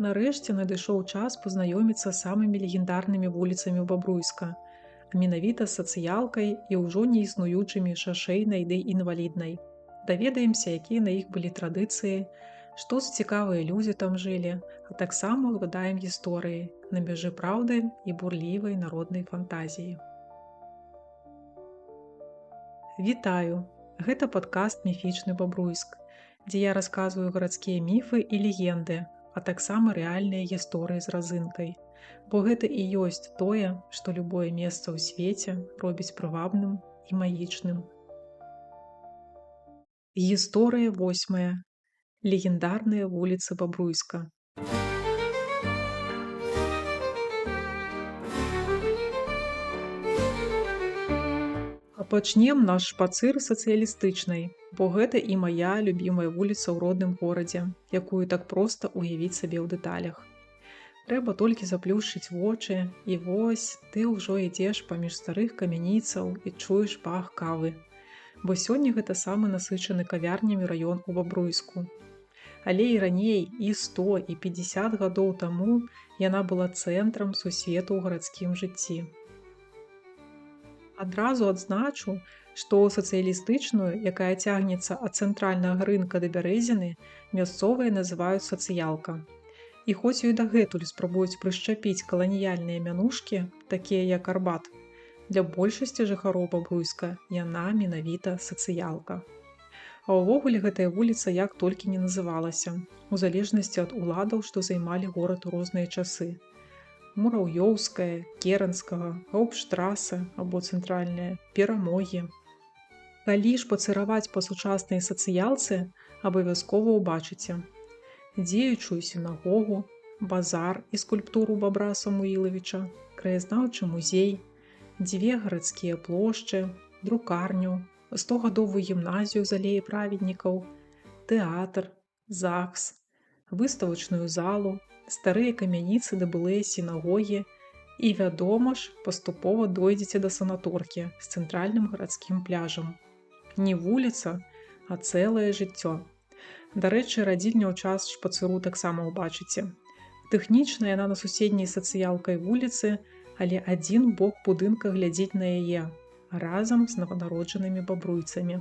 Нарэшце надышоў час пазнаёміцца з самымі легендарнымі вуліцамі Бабруйска, а менавіта з Сацыялкай і ўжо не існуючымі Шашэйнай ды Інваліднай. Даведаемся, якія на іх былі традыцыі, што за цікавыя людзі там жылі, а таксама ўгадаем гісторыі на мяжы праўды і бурлівай народнай фантазіі. Вітаю! Гэта падкаст «Міфічны Бабруйск», дзе я расказваю гарадскія міфы і легенды, а таксама рэальныя гісторыі з разынкай. Бо гэта і ёсць тое, што любое месца ў свеце робіць прывабным і магічным. Гісторыя восьмая. Легендарныя вуліцы Бабруйска. А пачнем наш шпацыр сацыялістычнай, бо гэта і мая любімая вуліца ў родным горадзе, якую так проста уявіць сабе ў дэталях. Трэба толькі заплюшчыць вочы, і вось ты ўжо ідзеш паміж старых камяніцаў і чуеш пах кавы. Бо сёння гэта самы насычаны кавярнямі раён у Бабруйску. Але і раней, і 100, і 50 гадоў таму яна была цэнтрам сусвету ў гарадскім жыцці. Адразу адзначу, што сацыялістычную, якая цягнецца ад цэнтральнага рынка да Бярэзіны, мясцовыя называюць сацыялка. І хоць ёй дагэтуль спрабуюць прышчапіць каланіяльныя мянушкі, такія як Арбат, для большасці жыхароў Бабруйска яна менавіта сацыялка. А ўвогуле гэтая вуліца як толькі не называлася, у залежнасці ад уладаў, што займалі горад у розныя часы. Мураўёўская, Керанскага, Гауптштрасэ або цэнтральная, Перамогі. Калі шпацыраваць па сучаснай сацыялцы, абавязкова ўбачыце дзеючую сінагогу, базар і скульптуру бабра Самуілавіча, краязнаўчы музей, дзве гарадскія плошчы, друкарню, 100-гадовую гімназію з алеі праведнікаў, тэатр, ЗАГС, выставачную залу, старыя камяніцы ды былыя сінагогі і, вядома ж, паступова дойдзеце да санаторкі з цэнтральным гарадскім пляжам. Не вуліца, а цэлае жыццё. Дарэчы, радзільню ў час шпацыру таксама ўбачыце. Тэхнічна яна на суседняй сацыялкай вуліцы, але адзін бок будынка глядзіць на яе разам з нованароджанымі бабруйцамі.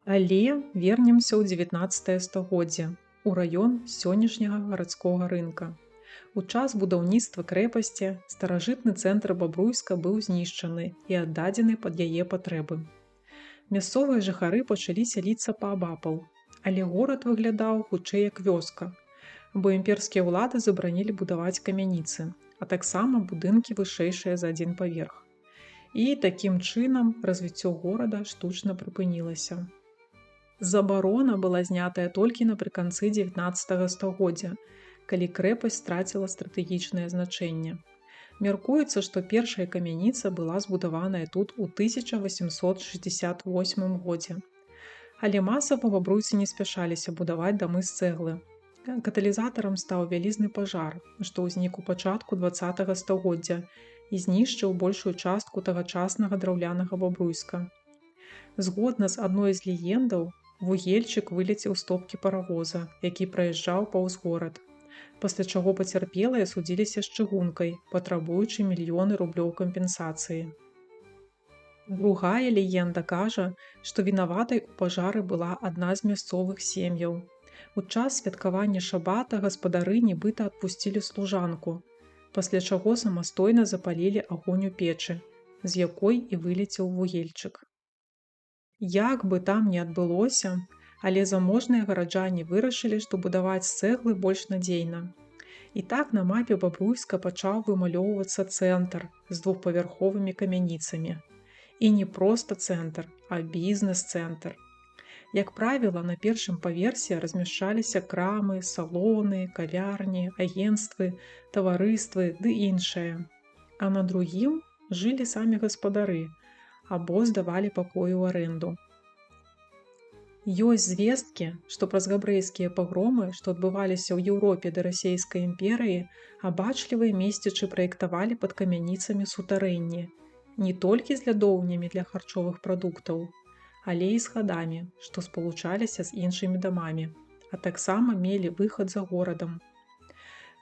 Але вернемся ў 19 стагоддзе, у раён сённяшняга гарадскога рынка. У час будаўніцтва крэпасці старажытны цэнтр Бабруйска быў знішчаны і аддадзены пад яе патрэбы. Мясцовыя жыхары пачалі сяліцца паабапал, але горад выглядаў хутчэй як вёска, бо імперскія ўлады забаранілі будаваць камяніцы, а таксама будынкі вышэйшыя за адзін паверх. І такім чынам развіццё горада штучна прыпынілася. Забарона была знятая толькі напрыканцы 19 стагоддзя, калі крэпасць страціла стратэгічнае значэнне. Мяркуецца, што першая камяніца была збудаваная тут у 1868 годзе. Але масава бабруйцы не спяшаліся будаваць дамы з цэглы. Каталізатарам стаў вялізны пажар, што ўзнік у пачатку 20 стагоддзя і знішчыў большую частку тагачаснага драўлянага Бабруйска. Згодна з адной з легендаў, вугельчык вылецеў з топкі паравоза, які праязджаў паўз горад. Пасля чаго пацярпелыя судзіліся з чыгункай, патрабуючы мільёны рублёў кампенсацыі. Другая легенда кажа, што вінаватай у пажары была адна з мясцовых сем'яў. У час святкавання шабата гаспадары нібыта адпусцілі служанку, пасля чаго самастойна запалілі агонь у печы, з якой і вылецеў вугельчык. Як бы там ні адбылося, але заможныя гараджане вырашылі, што будаваць з цэглы больш надзейна. І так на мапе Бабруйска пачаў вымалёўвацца цэнтр з двухпавярховымі камяніцамі. І не проста цэнтр, а бізнес-цэнтр. Як правіла, на першым паверсе размяшчаліся крамы, салоны, кавярні, агенцтвы, таварыствы ды іншае. А на другім жылі самі гаспадары або здавалі пакоі ў арэнду. Ёсць звесткі, што праз габрэйскія пагромы, што адбываліся ў Еўропе да Расейскай імперыі, абачлівыя месцічы праектавалі пад камяніцамі сутарэнні, не толькі з лядоўнямі для харчовых прадуктаў, але і з хадамі, што спалучаліся з іншымі дамамі, а таксама мелі выхад за горадам.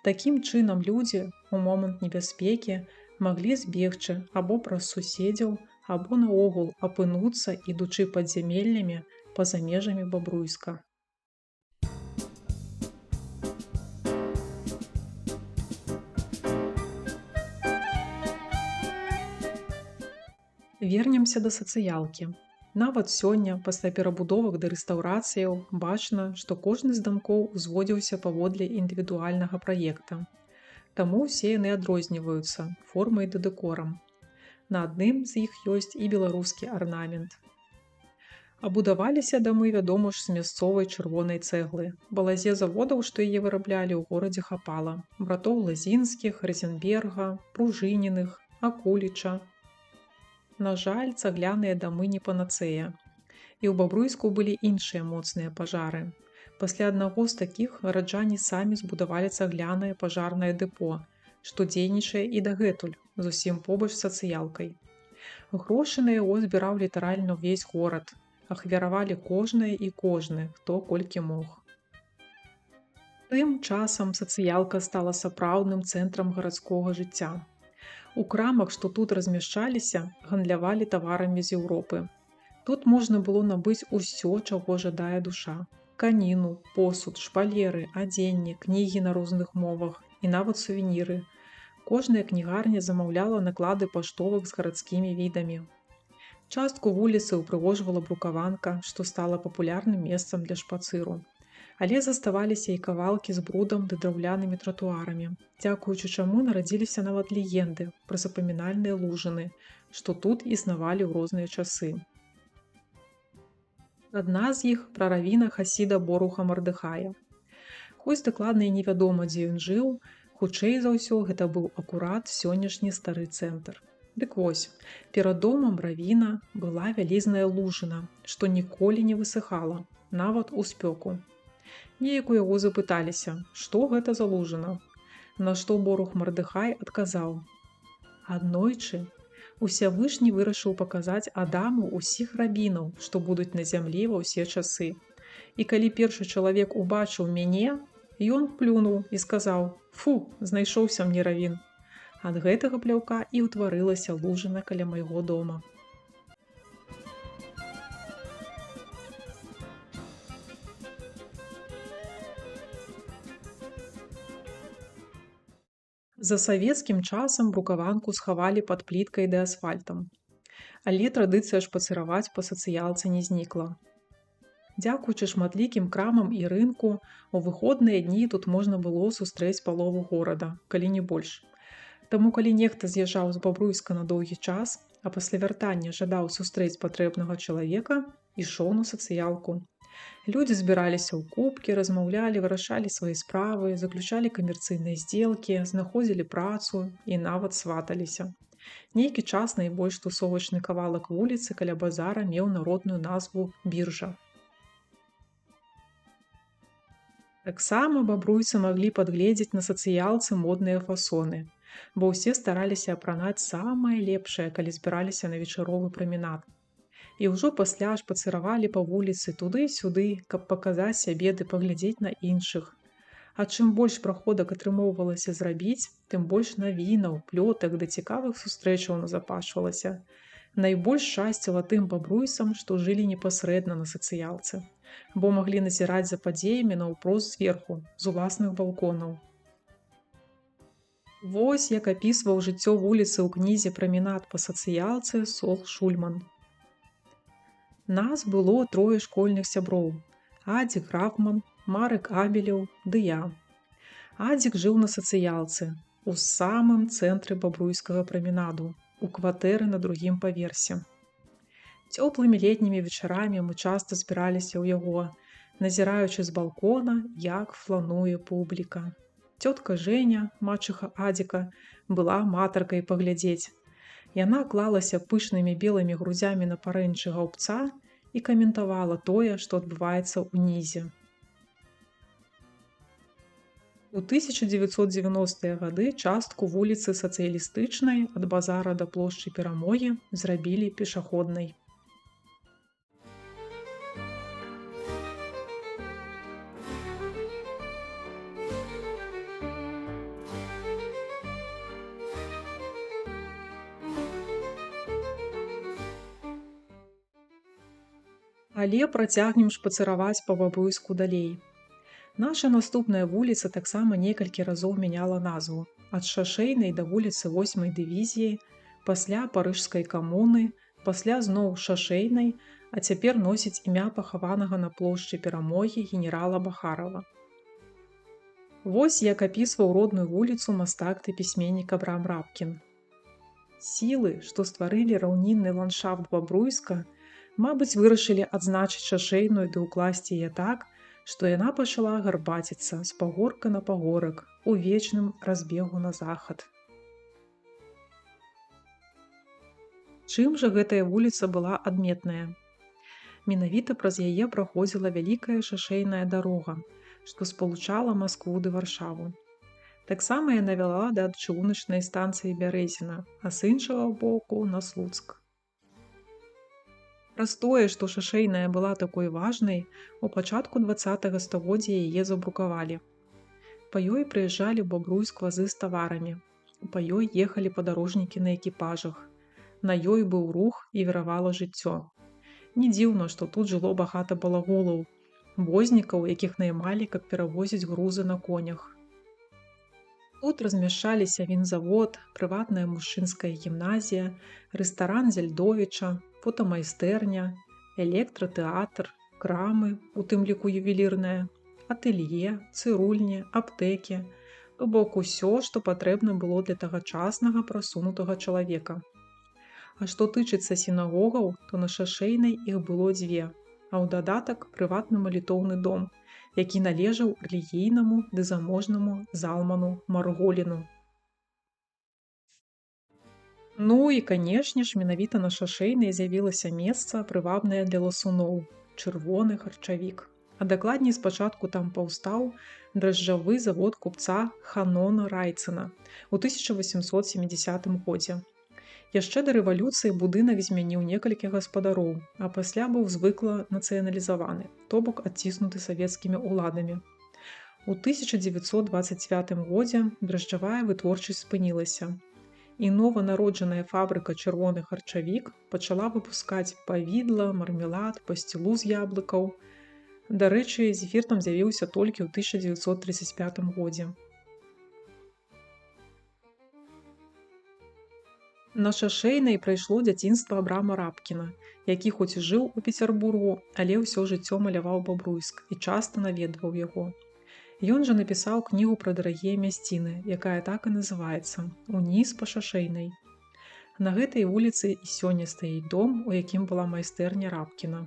Такім чынам людзі у момант небяспекі маглі збегчы або праз суседзяў, або наогул апынуцца, ідучы падзямеллямі па-за межамі Бабруйска. Вернемся да сацыялкі. Нават сёння, пасля перабудовак ды рэстаўрацыяў, бачна, што кожны з дамкоў узводзіўся паводле індывідуальнага праекта. Таму ўсе яны адрозніваюцца формай ды дэкорам. На адным з іх ёсць і беларускі арнамент. А будаваліся дамы, вядома ж, з мясцовай чырвонай цэглы. Балазе заводаў, што яе выраблялі, ў горадзе хапала. Братоў Лазінскіх, Розенберга, Пружыніных, Акуліча. На жаль, цагляныя дамы не панацэя. І ў Бабруйску былі іншыя моцныя пажары. Пасля аднаго з такіх гараджане самі збудавалі цаглянае пажарнае дэпо, што дзейнічае і дагэтуль, зусім побач з сацыялкай. Грошы на яго збіраў літаральна ўвесь горад. Ахвяравалі кожная і кожны, хто колькі мог. Тым часам сацыялка стала сапраўдным цэнтрам гарадскога жыцця. У крамах, што тут размяшчаліся, гандлявалі таварамі з Еўропы. Тут можна было набыць усё, чаго жадае душа: тканіну, посуд, шпалеры, адзенне, кнігі на розных мовах і нават сувеніры. Кожная кнігарня замаўляла наклады паштовак з гарадскімі відамі. Частку вуліцы ўпрыгожвала брукаванка, што стала папулярным месцам для шпацыру. Але заставаліся і кавалкі з брудам ды драўлянымі тратуарамі, дзякуючы чаму нарадзіліся нават легенды пра запамінальныя лужыны, што тут існавалі ў розныя часы. Адна з іх пра равіна хасіда Боруха Мардэхая. Хоць дакладна і невядома, дзе ён жыў, хутчэй за ўсё гэта быў акурат сённяшні стары цэнтр. Дык вось, перад домам равіна была вялізная лужына, што ніколі не высыхала, нават у спёку. Неяк у яго запыталіся, што гэта за лужына. На што Борух Мардэхай адказаў: «Аднойчы Усявышні вырашыў паказаць Адаму ўсіх рабінаў, што будуць на зямлі ва ўсе часы. І калі першы чалавек убачыў мяне, ён плюнуў і сказаў: «Фу, знайшоўся мне равін». Ад гэтага пляўка і ўтварылася лужына каля майго дома. За савецкім часам брукаванку схавалі пад пліткай ды асфальтам. Але традыцыя шпацыраваць па сацыялцы не знікла. Дзякуючы шматлікім крамам і рынку, у выходныя дні тут можна было сустрэць палову горада, калі не больш. Таму калі нехта з'язджаў з Бабруйска на доўгі час, а пасля вяртання жадаў сустрэць патрэбнага чалавека, ішоў на сацыялку. Людзі збіраліся ў купкі, размаўлялі, вырашалі свае справы, заключалі камерцыйныя здзелкі, знаходзілі працу і нават сваталіся. Нейкі час найбольш тусовачны кавалак вуліцы каля базара меў народную назву «Біржа». Таксама бабруйцы маглі падгледзець на сацыялцы модныя фасоны, бо ўсе стараліся апранаць самае лепшае, калі збіраліся на вечаровы праменад. І ўжо пасля шпацыравалі па вуліцы туды-сюды, каб паказаць сябе ды паглядзець на іншых. А чым больш праходак атрымоўвалася зрабіць, тым больш навінаў, плётак ды цікавых сустрэчаў назапашвалася. Найбольш шчасціла тым бабруйцам, што жылі непасрэдна на сацыялцы, бо маглі назіраць за падзеямі наўпрост зверху, з уласных балконаў. Вось як апісваў жыццё вуліцы ў кнізе «Праменад па сацыялцы» Сол Шульман. Нас было трое школьных сяброў: Адзік Графман, Марык Абелеў ды я. Адзік жыў на сацыялцы, у самым цэнтры бабруйскага праменаду, у кватэры на другім паверсе. Цёплымі летнімі вечарамі мы часта збіраліся ў яго, назіраючы з балкона, як флануе публіка. Цётка Жэня, мачыха Адзіка, была матаркай паглядзець. Яна клалася пышнымі белымі грудзямі на парэнчы гаўбца і каментавала тое, што адбываецца ўнізе. У 1990-е гады частку вуліцы Сацыялістычнай ад базара да плошчы Перамогі зрабілі пешаходнай. Але працягнем шпацыраваць па Бабруйску далей. Наша наступная вуліца таксама некалькі разоў мяняла назву. Ад Шашэйнай да вуліцы 8-й дывізіі, пасля Парыжскай камуны, пасля зноў Шашэйнай, а цяпер носіць імя пахаванага на плошчы Перамогі генерала Бахарава. Вось як апісваў родную вуліцу мастак ды пісьменнік Абрам Рабкін. Сілы, што стварылі раўнінны ландшафт Бабруйска, мабыць, вырашылі адзначыць Шашэйную ды ўкласці яе так, што яна пачала гарбаціцца з пагорка на пагорак у вечным разбегу на захад. Чым жа гэтая вуліца была адметная? Менавіта праз яе праходзіла вялікая шашэйная дарога, што спалучала Маскву ды Варшаву. Таксама яна вяла да чыгуначнай станцыі Бярэзіна, а з іншага боку на Слуцк. Праз тое, што Шашэйная была такой важнай, у пачатку 20 стагоддзя яе забрукавалі. Па ёй прыязджалі ў Бабруйск вазы з таварамі. Па ёй ехалі падарожнікі на экіпажах. На ёй быў рух і віравала жыццё. Не дзіўна, што тут жыло багата балаголаў, вознікаў, якіх наймалі, каб перавозіць грузы на конях. Тут размяшчаліся вінзавод, прыватная мужчынская гімназія, рэстаран Зельдовіча, фотамайстэрня, электратэатр, крамы, у тым ліку ювелірная, атэлье, цырульні, аптэкі, то бок усё, што патрэбна было для тагачаснага прасунутага чалавека. А што тычыцца сінагогаў, то на Шашэйнай іх было дзве, а ў дадатак прыватны малітоўны дом, які належаў рэлігійнаму ды заможнаму Залману Марголіну. Ну і, канешне ж, менавіта на Шашэйнай з'явілася месца, прывабнае для ласуноў чырвоны харчавік. А дакладней, спачатку там паўстаў дражджавы завод купца Ханона Райцына ў 1870 годзе. Яшчэ да рэвалюцыі будынак змяніў некалькі гаспадароў, а пасля быў звыкла нацыяналізаваны, то бок адціснуты савецкімі ўладамі. У 1929 годзе дражджавая вытворчасць спынілася. І нованароджаная фабрыка «Чырвоны харчавік» пачала выпускаць павідла, мармелад, пасцілу з яблыкаў. Дарэчы, зефір там з'явіўся толькі ў 1935 годзе. На Шашэйнай прайшло дзяцінства Абрама Рабкіна, які хоць і жыў у Пецярбургу, але ўсё жыццё маляваў Бабруйск і часта наведваў яго. Ён жа напісаў кнігу пра дарагія мясціны, якая так і называецца «Уніз па Шашэйнай». На гэтай вуліцы і сёння стаіць дом, у якім была майстэрня Рабкіна.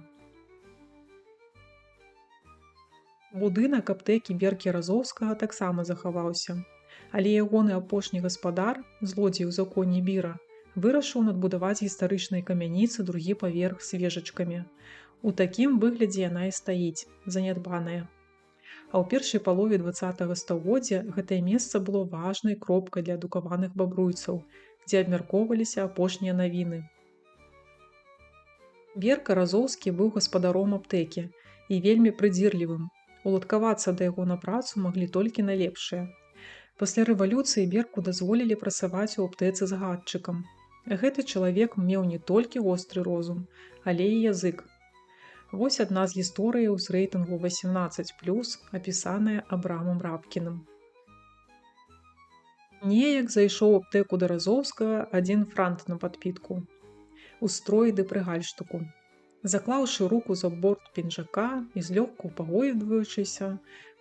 Будынак аптэкі Беркі Разоўскага таксама захаваўся, але ягоны апошні гаспадар, злодзей у законе Біра, вырашыў надбудаваць гістарычнай камяніцы другі паверх з вежачкамі. У такім выглядзе яна і стаіць, занядбаная. А ў першай палове 20 стагоддзя гэтае месца было важнай кропкай для адукаваных бабруйцаў, дзе абмяркоўваліся апошнія навіны. Берка Разоўскі быў гаспадаром аптэкі і вельмі прыдзірлівым. Уладкавацца да яго на працу маглі толькі найлепшыя. Пасля рэвалюцыі Берку дазволілі працаваць у аптэцы згадчыкам. Гэты чалавек меў не толькі востры розум, але і язык. Вось адна з гісторыяў з рэйтынгу 18+, апісаная Абрамам Рабкіным. Неяк зайшоў у аптэку да Разоўскага адзін франт на падпітку. У строі ды пры гальштуку. Заклаўшы руку за борт пінжака і злёгку пагойдваючыся,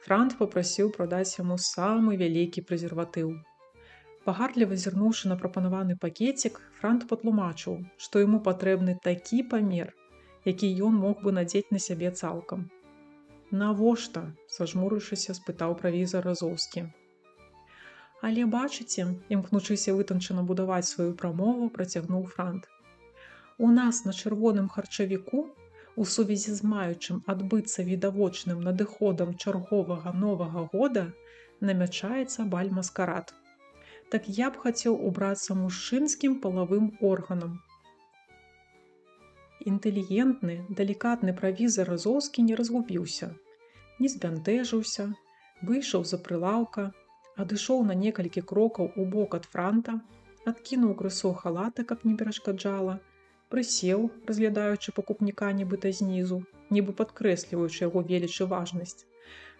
франт папрасіў прадаць яму самы вялікі прэзерватыў. Пагардліва зірнуўшы на прапанаваны пакецік, франт патлумачыў, што яму патрэбны такі памер, які ён мог бы надзець на сябе цалкам. «Навошта?» – сажмурыўшыся, спытаў правізар Разоўскі. Але бачыце, імкнучыся вытанчана будаваць сваю прамову, працягнуў франт. У нас на чырвоным харчавіку у сувязі з маючым адбыцца відавочным надыходам чарговага новага года намячаецца баль-маскарад. Так я б хацеў убрацца мужчынскім палавым органам. Інтэлігентны, далікатны правізар Разоўскі не разгубіўся, не збянтэжыўся, выйшаў за прылаўка, адышоў на некалькі крокаў у бок ад франта, адкінуў крысо халата, каб не перашкаджала, прысеў, разглядаючы пакупніка нібыта знізу. нібы падкрэсліваючы яго веліч і важнасць,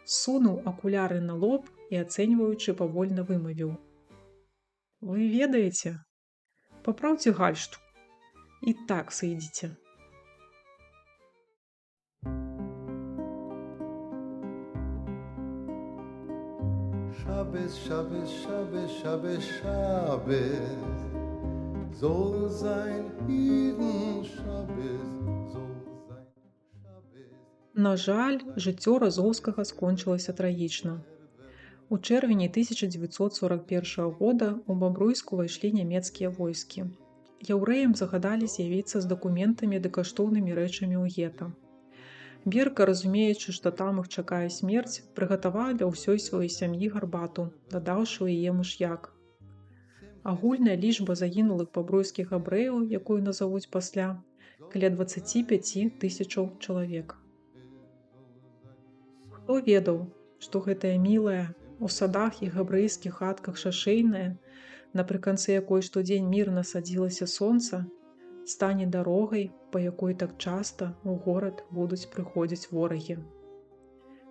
сунуў акуляры на лоб і, ацэньваючы, павольна вымавіў: «Вы ведаеце, папраўце гальштук і так сыдзіце». Shabbos, Shabbos, Shabbos, Shabbos, Shabbos, soll sein Iden, Shabbos, soll sein Shabbos. На жаль, жыццё Разоўскага скончылася трагічна. У чэрвені 1941 года ў Бабруйск увайшлі нямецкія войскі. Яўрэям загадалі з'явіцца з дакументамі ды каштоўнымі рэчамі ў гета. Берка, разумеючы, што там іх чакае смерць, прыгатавала для ўсёй сваёй сям'і гарбату, дадаўшы ў яе мыш'як. Агульная лічба загінулых бабруйскіх габрэяў, якую назавуць пасля, каля 25 тысячаў чалавек. Хто ведаў, што гэтая мілая, у садах і габрэйскіх хатках шашэйная, напрыканцы якой штодзень мірна садзілася сонца, стане дарогай, па якой так часта ў горад будуць прыходзіць ворагі,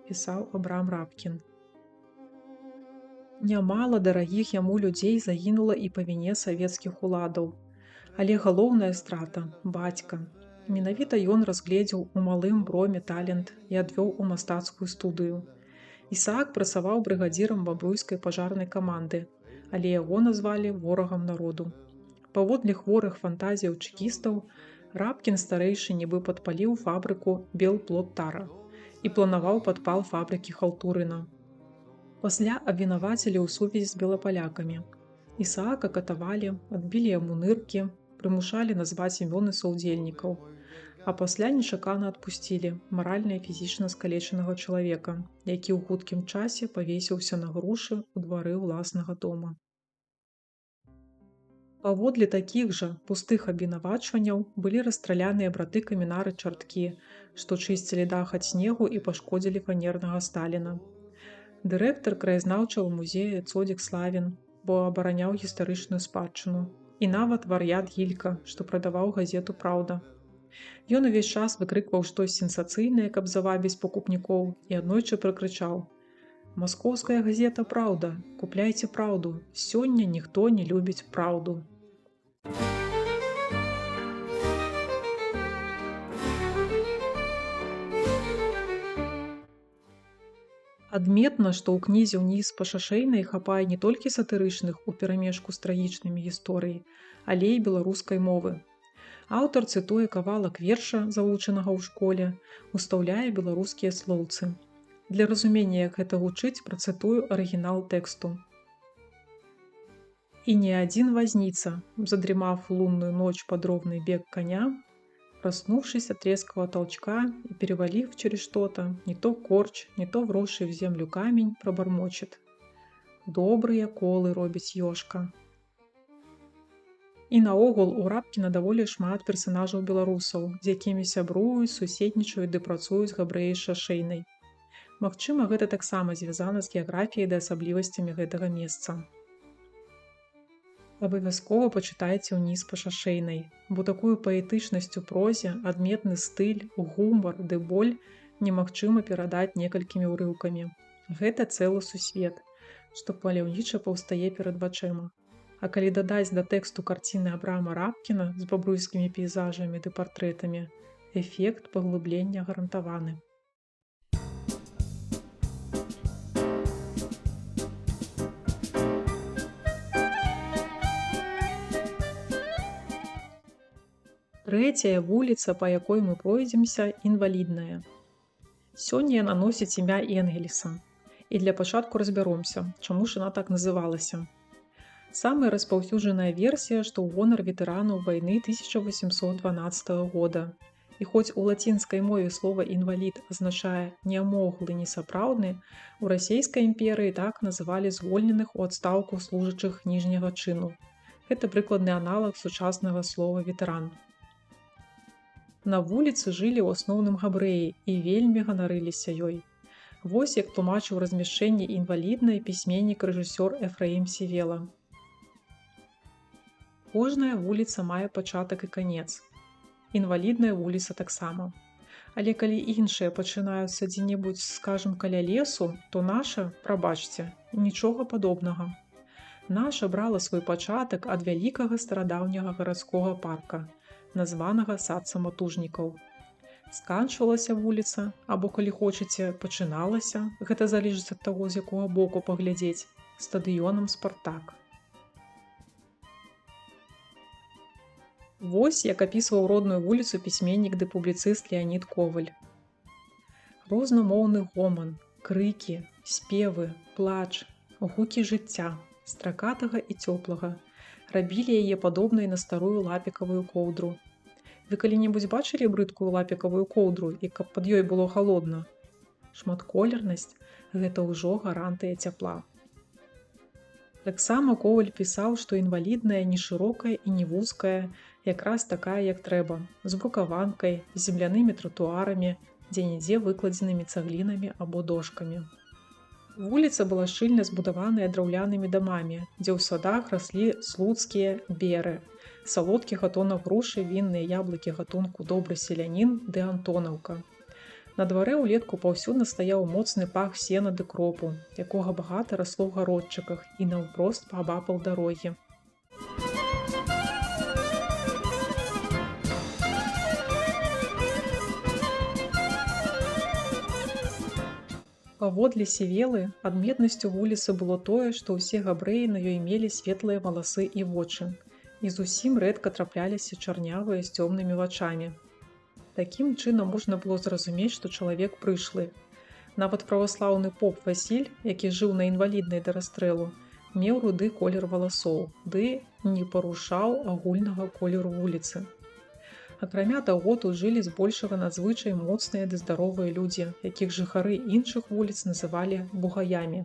пісаў Абрам Рабкін. Нямала дарагіх яму людзей загінула і па віне савецкіх уладаў. Але галоўная страта бацька. Менавіта ён разгледзеў у малым Броме талент і адвёў у мастацкую студыю. Ісаак працаваў брыгадзірам бабруйскай пажарнай каманды, але яго назвалі ворагам народу. Паводле хворых фантазіяў чэкістаў, Рабкін старэйшы нібы падпаліў фабрыку Белплодтара і планаваў падпал фабрыкі Халтурына. Пасля абвінавацілі ў сувязі з белапалякамі. Ісаака катавалі, адбілі яму ныркі, прымушалі назваць імёны саўдзельнікаў, а пасля нечакана адпусцілі маральна і фізічна скалечанага чалавека, які ў хуткім часе павесіўся на грушы ў двары ўласнага дома. Паводле такіх жа пустых абвінавачванняў былі расстраляныя браты камінары Чарткі, што чысцілі дах ад снегу і пашкодзілі фанернага Сталіна. Дырэктар краязнаўчага музея Цодзік Славін, бо абараняў гістарычную спадчыну, і нават вар'ят Гілька, што прадаваў газету «Праўда». Ён увесь час выкрыкваў штось сенсацыйнае, каб завабіць пакупнікоў, і аднойчы пракрычаў: «Маскоўская газета «Праўда», купляйце праўду, сёння ніхто не любіць праўду». Адметна, што ў кнізе «Уніз па шашэйнай» хапае не толькі сатырычных уперамешку з трагічнымі гісторый, але і беларускай мовы. Аўтар цытуе кавалак верша, завучанага ў школе, устаўляе беларускія слоўцы. Для разумення, як гэта гучыць, працытую арыгінал тэксту. «И ни один возница, задремав в лунную ночь под ровный бег коня, проснувшись от резкого толчка и перевалив через что-то, не то корч, не то вросший в землю камень, пробормочет: Добрыя колы робіць ёжка». І наогул у Рабкіна даволі шмат персанажаў беларусаў, з якімі сябруюць, суседнічаюць ды працуюць габрэі з шашэйнай. Магчыма, гэта таксама звязана з геаграфіяй ды асаблівасцямі гэтага месца. Абавязкова пачытайце «Уніз па шашэйнай», бо такую паэтычнасць у прозе, адметны стыль, гумар ды боль немагчыма перадаць некалькімі ўрыўкамі. Гэта цэлы сусвет, што паляўніча паўстае перад вачыма. А калі дадаць да тэксту карціны Абрама Рабкіна з бабруйскімі пейзажамі ды партрэтамі, эфект паглыблення гарантаваны. Трэцяя вуліца, па якой мы пройдземся, Інвалідная. Сёння яна носіць імя Энгельса. І для пачатку разбяромся, чаму ж яна так называлася. Самая распаўсюджаная версія, што ў гонар ветэранаў вайны 1812 года. І хоць у лацінскай мове слова «інвалід» азначае «нямоглы, несапраўдны», у Расійскай імперыі так называлі звольненых у адстаўку служачых ніжняга чыну. Гэта прыкладны аналаг сучаснага слова «ветэран». На вуліцы жылі ў асноўным габрэі і вельмі ганарыліся ёй. Вось як тлумачыў размяшчэнне Інваліднай пісьменнік-рэжысёр Эфраім Сівела. Кожная вуліца мае пачатак і канец. Інвалідная вуліца таксама. Але калі іншыя пачынаюцца дзе-небудзь, скажам, каля лесу, то наша, прабачце, нічога падобнага. Наша брала свой пачатак ад вялікага старадаўняга гарадскога парка, названага сад саматужнікаў. Сканчвалася вуліца, або, калі хочаце, пачыналася, гэта залежыць ад таго, з якога боку паглядзець, стадыёнам «Спартак». Вось як апісваў родную вуліцу пісьменнік ды публіцыст Леанід Коваль. Рознамоўны гоман, крыкі, спевы, плач, гукі жыцця, стракатага і цёплага, рабілі яе падобнай на старую лапікавую коўдру. Вы калі-небудзь бачылі брыдкую лапікавую коўдру і каб пад ёй было халодна? Шматколернасць гэта ўжо гарантыя цяпла. Таксама Коваль пісаў, што Інвалідная не шырокая і не вузкая, якраз такая, як трэба, з брукаванкай, з землянымі тратуарамі, дзе-нідзе выкладзенымі цаглінамі або дошкамі. Вуліца была шчыльна збудаваная драўлянымі дамамі, дзе ў садах раслі слуцкія беры, салодкі гатунак грушы, вінныя яблыкі гатунку добры селянін ды антонаўка. На дварэ ўлетку паўсюдна стаяў моцны пах сена ды кропу, якога багата расло ў гародчыках і наўпрост паабапал дарогі. Паводле Сівелы, адметнасцю вуліцы было тое, што ўсе габрэі на ёй мелі светлыя валасы і вочы, і зусім рэдка трапляліся чарнявыя з цёмнымі вачамі. Такім чынам можна было зразумець, што чалавек прышлы. Нават праваслаўны поп Васіль, які жыў на Інваліднай да расстрэлу, меў руды колер валасоў ды не парушаў агульнага колеру вуліцы. Акрамя таго, тут жылі збольшага надзвычай моцныя ды здаровыя людзі, якіх жыхары іншых вуліц называлі бугаямі.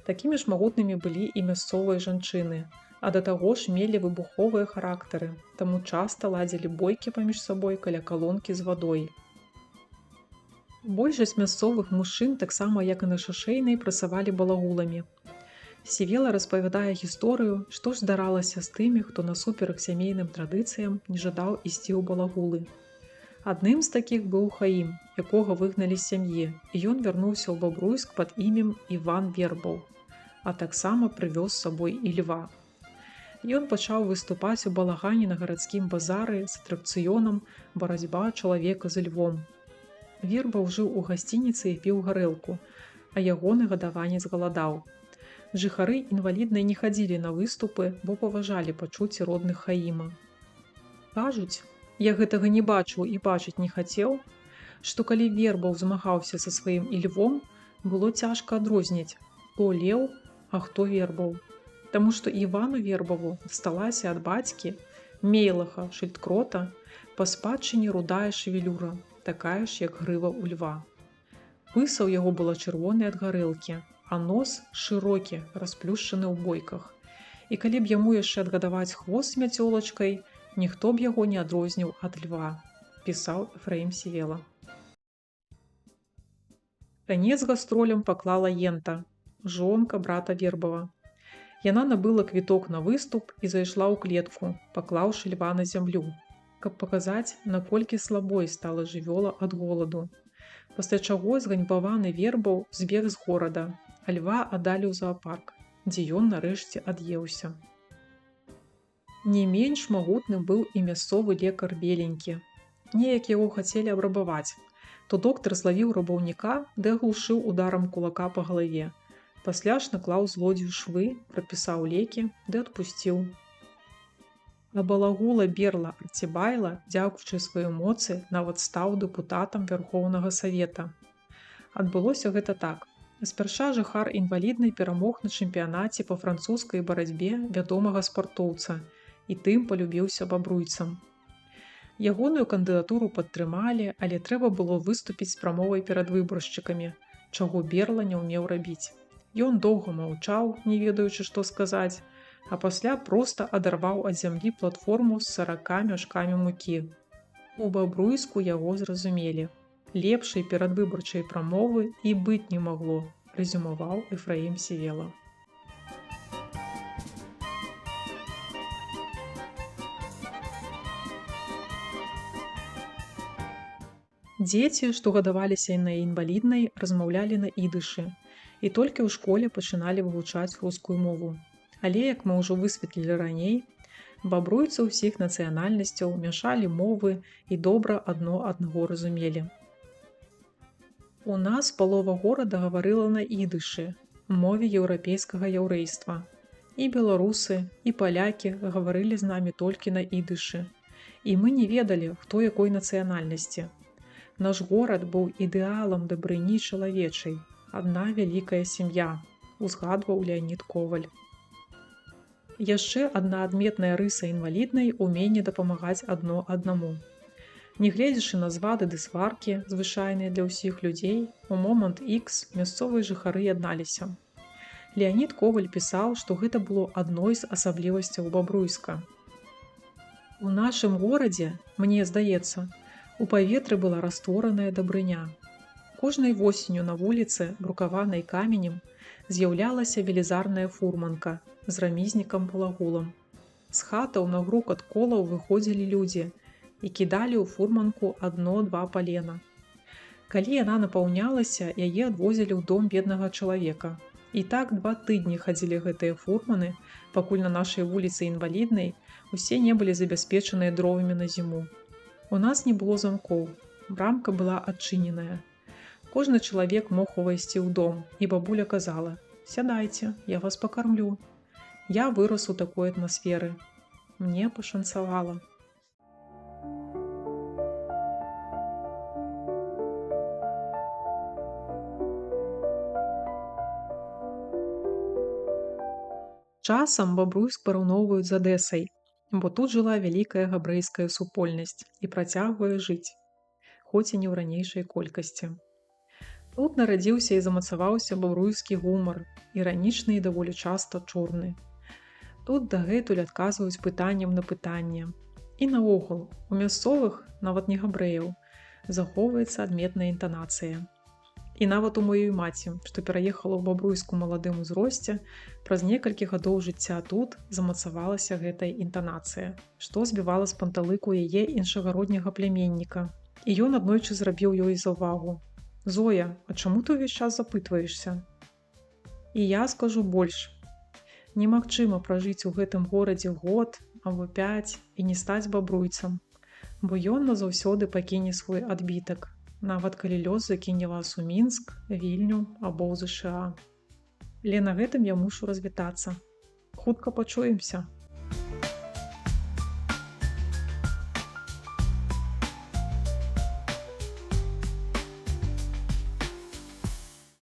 Такімі ж магутнымі былі і мясцовыя жанчыны, а да таго ж мелі выбуховыя характары, таму часта ладзілі бойкі паміж сабой каля калонкі з вадой. Большасць мясцовых мужчын таксама, як і на Шашэйнай, працавалі балагуламі. Сівела распавядае гісторыю, што ж здаралася з тымі, хто насуперак сямейным традыцыям не жадаў ісці ў балагулы. Адным з такіх быў Хаім, якога выгналі з сям'і, і ён вярнуўся ў Бабруйск пад імем Іван Вербаў, а таксама прывёз з сабой і льва. Ён пачаў выступаць у балагане на гарадскім базары з атракцыёнам «Барацьба чалавека з львом». Вербаў жыў у гасцініцы і піў гарэлку, а ягоны гадаванец галадаў. Жыхары Інваліднай не хадзілі на выступы, бо паважалі пачуцці родных Хаіма. Кажуць, я гэтага не бачыў і бачыць не хацеў, што калі Вербаў змагаўся са сваім ільвом, было цяжка адрозніць, хто леў, а хто Вербаў. Таму што Івану Вербаву дасталася ад бацькі, Мейлаха Шыльдкрота, па спадчыне рудая шавелюра, такая ж, як грыва ў льва. Пыса ў яго была чырвоная ад гарэлкі, а нос шырокі, расплюшчаны ў бойках. І калі б яму яшчэ адгадаваць хвост з мяцёлачкай, ніхто б яго не адрозніваў ад льва, пісаў Эфраім Сівела. Канец гастролям паклала Ента, жонка брата Вербава. Яна набыла квіток на выступ і зайшла ў клетку, паклаўшы льва на зямлю, каб паказаць, наколькі слабой стала жывёла ад голаду. Пасля чаго зганьбаваны Вербаў збег з горада, а льва аддалі ў заапарк, дзе ён нарэшце ад'еўся. Не менш магутным быў і мясцовы лекар Беленькі. Неяк яго хацелі абрабаваць, то доктар злавіў рабаўніка ды аглушыў ударам кулака па галаве. Пасля ж наклаў злодзею швы, прапісаў лекі ды адпусціў. А балагула Берла Арцібайла, дзякуючы сваёй моцы, нават стаў дэпутатам Вярхоўнага Савета. Адбылося гэта так. Спярша жыхар Інваліднай перамог на чэмпіянаце па французскай барацьбе вядомага спартоўца і тым палюбіўся бабруйцам. Ягоную кандыдатуру падтрымалі, але трэба было выступіць з прамовай перад выбаршчыкамі, чаго Берла не ўмеў рабіць. Ён доўга маўчаў, не ведаючы, што сказаць, а пасля проста адарваў ад зямлі платформу з 40 мяшкамі мукі. У Бабруйску яго зразумелі. Лепшай перадвыбарчай прамовы і быць не магло, рэзюмаваў Эфраім Сівела. Дзеці, што гадаваліся на Інваліднай, размаўлялі на ідышы і толькі ў школе пачыналі вывучаць рускую мову. Але, як мы ўжо высветлілі раней, бабруйцы ўсіх нацыянальнасцяў мяшалі мовы і добра адно аднаго разумелі. У нас палова горада гаварыла на ідышы, мове еўрапейскага яўрэйства. І беларусы, і палякі гаварылі з намі толькі на ідышы. І мы не ведалі, хто якой нацыянальнасці. Наш горад быў ідэалам дабрыні чалавечай, адна вялікая сям'я, узгадваў Леанід Коваль. Яшчэ адна адметная рыса Інваліднай — уменне дапамагаць адно аднаму. Нягледзячы на звады ды сваркі, звычайныя для ўсіх людзей, у момант X мясцовыя жыхары ядналіся. Леанід Коваль пісаў, што гэта было адной з асаблівасцяў Бабруйска. У нашым горадзе, мне здаецца, у паветры была раствораная дабрыня. Кожнай восенню на вуліцы, брукаванай каменем, з'яўлялася велізарная фурманка з рамізнікам Балагулам. З хатаў на грукат колаў выходзілі людзі і кідалі ў фурманку адно-два палена. Калі яна напаўнялася, яе адвозілі ў дом беднага чалавека. І так 2 тыдні хадзілі гэтыя фурманы, пакуль на нашай вуліцы Інваліднай усе не былі забяспечаныя дровамі на зіму. У нас не было замкоў, брамка была адчыненая. Кожны чалавек мог увайсці ў дом, і бабуля казала: « Сядайце, я вас пакармлю. Я вырас у такой атмасферы. Мне пашанцавала. Часам Бабруйск параўноўваюць з Адэсай, бо тут жыла вялікая габрэйская супольнасць і працягвае жыць, хоць і не ў ранейшай колькасці. Тут нарадзіўся і замацаваўся бабруйскі гумар, іранічны і даволі часта чорны. Тут дагэтуль адказваюць пытаннем на пытанне. І наогул, у мясцовых, нават не габрэяў, захоўваецца адметная інтанацыя. І нават у маёй маці, што пераехала ў Бабруйск у маладым узросце, праз некалькі гадоў жыцця тут замацавалася гэтая інтанацыя, што збівала з панталыку яе іншагародняга пляменніка. І ён аднойчы зрабіў ёй заўвагу: «Зоя, а чаму ты ўвесь час запытваешся?» І я скажу больш. Немагчыма пражыць у гэтым горадзе год або пяць і не стаць бабруйцам, бо ён назаўсёды пакіне свой адбітак, нават калі лёс закіне вас у Мінск, Вільню або ў ЗША. Але на гэтым я мушу развітацца. Хутка пачуемся.